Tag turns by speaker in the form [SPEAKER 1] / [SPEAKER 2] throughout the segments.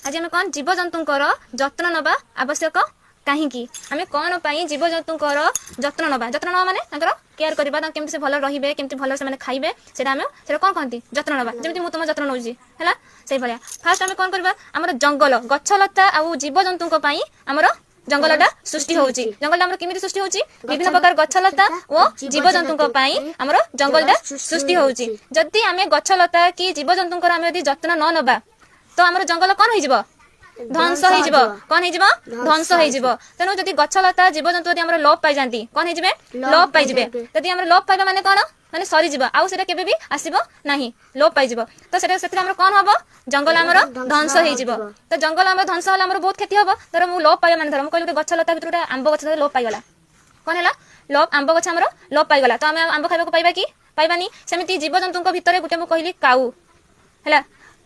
[SPEAKER 1] ଆଜି ଆମେ କ'ଣ ଜୀବଜନ୍ତୁଙ୍କର ଯତ୍ନ ନେବା ଆବଶ୍ୟକ କାହିଁକି, ଆମେ କ'ଣ ପାଇଁ ଜୀବଜନ୍ତୁଙ୍କର ଯତ୍ନ ନେବା? ଯତ୍ନ ନେବା ମାନେ ତାଙ୍କର କେୟାର କରିବା, ତାଙ୍କ କେମିତି ସେ ଭଲ ରହିବେ, କେମିତି ଭଲ ସେମାନେ ଖାଇବେ, ସେଇଟା ଆମେ ସେଇଟା କ'ଣ କହନ୍ତି? ଯତ୍ନ ନେବା। ଯେମିତି ମୁଁ ତୁମ ଯତ୍ନ ନେଉଛି, ହେଲା ସେଇଭଳିଆ। ଫାର୍ଷ୍ଟ ଆମେ କ'ଣ କରିବା? ଆମର ଜଙ୍ଗଲ, ଗଛଲତା ଆଉ ଜୀବଜନ୍ତୁଙ୍କ ପାଇଁ ଆମର ଜଙ୍ଗଲଟା ସୃଷ୍ଟି ହଉଛି। ଜଙ୍ଗଲଟା ଆମର କେମିତି ସୃଷ୍ଟି ହଉଛି? ବିଭିନ୍ନ ପ୍ରକାର ଗଛଲତା ଓ ଜୀବଜନ୍ତୁଙ୍କ ପାଇଁ ଆମର ଜଙ୍ଗଲଟା ସୃଷ୍ଟି ହଉଛି। ଯଦି ଆମେ ଗଛଲତା କି ଜୀବଜନ୍ତୁଙ୍କର ଆମେ ଯଦି ଯତ୍ନ ନ ନେବା, ତ ଆମର ଜଙ୍ଗଲ କଣ ହେଇଯିବ? ଧ୍ୱଂସ ହେଇଯିବ। କଣ ହେଇଯିବ? ଧ୍ୱଂସ ହେଇଯିବ। ତେଣୁ ଯଦି ଗଛଲତା ଜୀବଜନ୍ତୁ ଯଦି ଆମର ଲୋପ ପାଇଯାନ୍ତି, କଣ ହେଇଯିବେ? ଲୋପ ପାଇଯିବେ। ଯଦି ଆମର ଲୋପ ପାଇବା ମାନେ କଣ? ମାନେ ସରିଯିବ, ଆଉ ସେଟା କେବେ ବି ଆସିବ ନାହିଁ, ଲୋପ ପାଇଯିବ। ତ ସେଟା ସେଥିରେ ଆମର କଣ ହବ? ଜଙ୍ଗଲ ଆମର ଧ୍ୱଂସ ହେଇଯିବ। ତ ଜଙ୍ଗଲ ଆମର ଧ୍ୱଂସ ହେଲେ ଆମର ବହୁତ କ୍ଷତି ହବ। ଧର ମୁଁ ଲୋପ ପାଇବା ମାନେ, ଧର ମୁଁ କହିଲି ଗୋଟେ ଗଛ ଲତା ଭିତରୁ ଗୋଟେ ଆମ୍ବ ଗଛ ଲୋପ ପାଇଗଲା, କଣ ହେଲା? ଲୋପ ଆମ୍ବ ଗଛ ଆମର ଲୋପ ପାଇଗଲା, ତ ଆମେ ଆମ୍ବ ଖାଇବାକୁ ପାଇବା କି? ପାଇବାନି। ସେମିତି ଜୀବଜନ୍ତୁଙ୍କ ଭିତରେ ଗୋଟେ ମୁଁ କହିଲି କାଉ ହେଲା,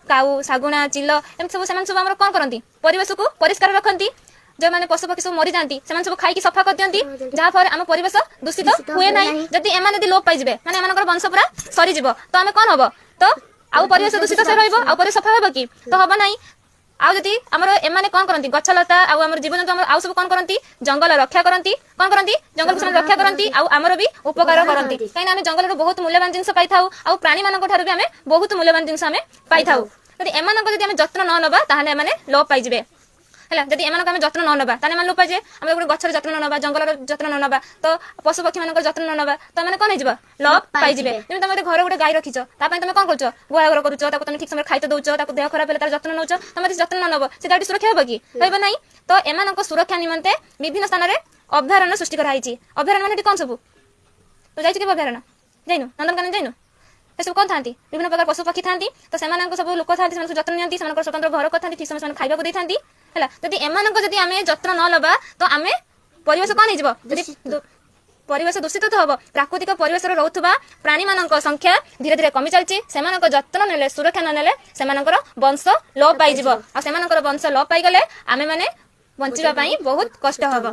[SPEAKER 1] କାଉ, ଶାଗୁଣା, ଚିଲ, ଏମିତି ସବୁ, ସେମାନେ ସବୁ ଆମର କଣ କରନ୍ତି? ପରିବେଶକୁ ପରିଷ୍କାର ରଖନ୍ତି। ଯେଉଁମାନେ ପଶୁପକ୍ଷୀ ସବୁ ମରିଯାଆନ୍ତି, ସେମାନେ ସବୁ ଖାଇକି ସଫା କରିଦିଅନ୍ତି, ଯାହାଫଳରେ ଆମ ପରିବେଶ ଦୂଷିତ ହୁଏ ନାହିଁ। ଯଦି ଏମାନେ ଯଦି ଲୋପ ପାଇଯିବେ, ମାନେ ଏମାନଙ୍କର ବଂଶ ପୁରା ସରିଯିବ, ତ ଆମେ କଣ ହବ? ତ ଆଉ ପରିବେଶ ଦୂଷିତ ସେ ରହିବ, ଆଉ ପରିବେଶ ସଫା ହେବ କି? ତ ହବ ନାହିଁ। ଆଉ ଯଦି ଆମର ଏମାନେ କଣ କରନ୍ତି? ଗଛଲତା ଆଉ ଆମର ଜୀବଜନ୍ତୁ ଆମର ଆଉ ସବୁ କଣ କରନ୍ତି? ଜଙ୍ଗଲ ରକ୍ଷା କରନ୍ତି। କଣ କରନ୍ତି? ଜଙ୍ଗଲକୁ ସେମାନେ ରକ୍ଷା କରନ୍ତି ଆଉ ଆମର ବି ଉପକାର କରନ୍ତି, କାହିଁକିନା ଆମେ ଜଙ୍ଗଲରୁ ବହୁତ ମୂଲ୍ୟବାନ ଜିନିଷ ପାଇଥାଉ ଆଉ ପ୍ରାଣୀମାନଙ୍କ ଠାରୁ ବି ଆମେ ବହୁତ ମୂଲ୍ୟବାନ ଜିନିଷ ଆମେ ପାଇଥାଉ। ଯଦି ଏମାନଙ୍କ ଯଦି ଆମେ ଯତ୍ନ ନ ନେବା, ତାହେଲେ ଏମାନେ ଲୋପ ପାଇଯିବେ। ହେଲା, ଯଦି ଏମାନଙ୍କ ଆମେ ଯତ୍ନ ନ ନେବା, ତାହେଲେ ଏମାନେ ଲୋପ ପାଇଯିବେ। ଆମେ ଗୋଟେ ଗଛର ଯତ୍ନ ନ ନେବା, ଜଙ୍ଗଲର ଯତ୍ନ ନ ନେବା, ତ ପଶୁ ପକ୍ଷୀ ମାନଙ୍କର ଯତ୍ନ ନ ନେବା, ତ ଏମାନେ କଣ ହେଇଯିବ? ଲୋପ ପାଇଯିବେ। ଯେମିତି ତମେ ଗୋଟେ ଘରେ ଗୋଟେ ଗାଈ ରଖିଛ, ତା ପାଇଁ ତମେ କଣ କରୁଛ? ଗୁହାଳ ଘର କରୁଛ, ତାକୁ ତମେ ଠିକ ସମୟରେ ଖାଇତେ ଦଉଛ, ତାକୁ ଦେହ ଖରାପ ହେଲେ ତାର ଯତ୍ନ ନଉଛ। ତମେ ଯଦି ଯତ୍ନ ନ ନେବ, ସେ ତାର ସୁରକ୍ଷା ହେବ କି? ରହିବ ନାହିଁ। ତ ଏମାନଙ୍କ ସୁରକ୍ଷା ନିମନ୍ତେ ବିଭିନ୍ନ ସ୍ଥାନରେ ଅଭୟାରଣ୍ୟ ସୃଷ୍ଟି କରାଯାଇଛି। ଅଭୟାରଣ୍ୟ ମାନେ ଏଠି କଣ ସବୁ? ତୁ ଯାଇଛୁ କେବେ ଅଭୟାରଣ୍ୟ? ଯାଇନୁ? ନନ୍ଦନକାନନ ଯାଇନୁ? ସେସବୁ କଣ ଥାନ୍ତି? ବିଭିନ୍ନ ପ୍ରକାର ପଶୁ ପକ୍ଷୀ ଥାନ୍ତି। ତ ସେମାନଙ୍କ ସବୁ ଲୋକ ଥାନ୍ତି, ସେମାନଙ୍କୁ ଯତ୍ନ ନିଅନ୍ତି, ସେମାନଙ୍କର ସ୍ୱତନ୍ତ୍ର ଘର କରିଥାନ୍ତି, ଠିକ ସମୟ ସେମାନେ ଖାଇବାକୁ ଦେଇଥାନ୍ତି। ହେଲା, ଯଦି ଏମାନଙ୍କ ଯଦି ଆମେ ଯତ୍ନ ନ ନେବା, ତ ଆମେ ପରିବେଶ କଣ ହେଇଯିବ? ଯଦି ପରିବେଶ ଦୂଷିତ ତ ହବ। ପ୍ରାକୃତିକ ପରିବେଶରେ ରହୁଥିବା ପ୍ରାଣୀମାନଙ୍କ ସଂଖ୍ୟା ଧୀରେ ଧୀରେ କମି ଚାଲିଛି। ସେମାନଙ୍କ ଯତ୍ନ ନେଲେ, ସୁରକ୍ଷା ନ ନେଲେ ସେମାନଙ୍କର ବଂଶ ଲୋପ ପାଇଯିବ, ଆଉ ସେମାନଙ୍କର ବଂଶ ଲୋପ ପାଇଗଲେ ଆମେ ମାନେ ବଞ୍ଚିବା ପାଇଁ ବହୁତ କଷ୍ଟ ହବ।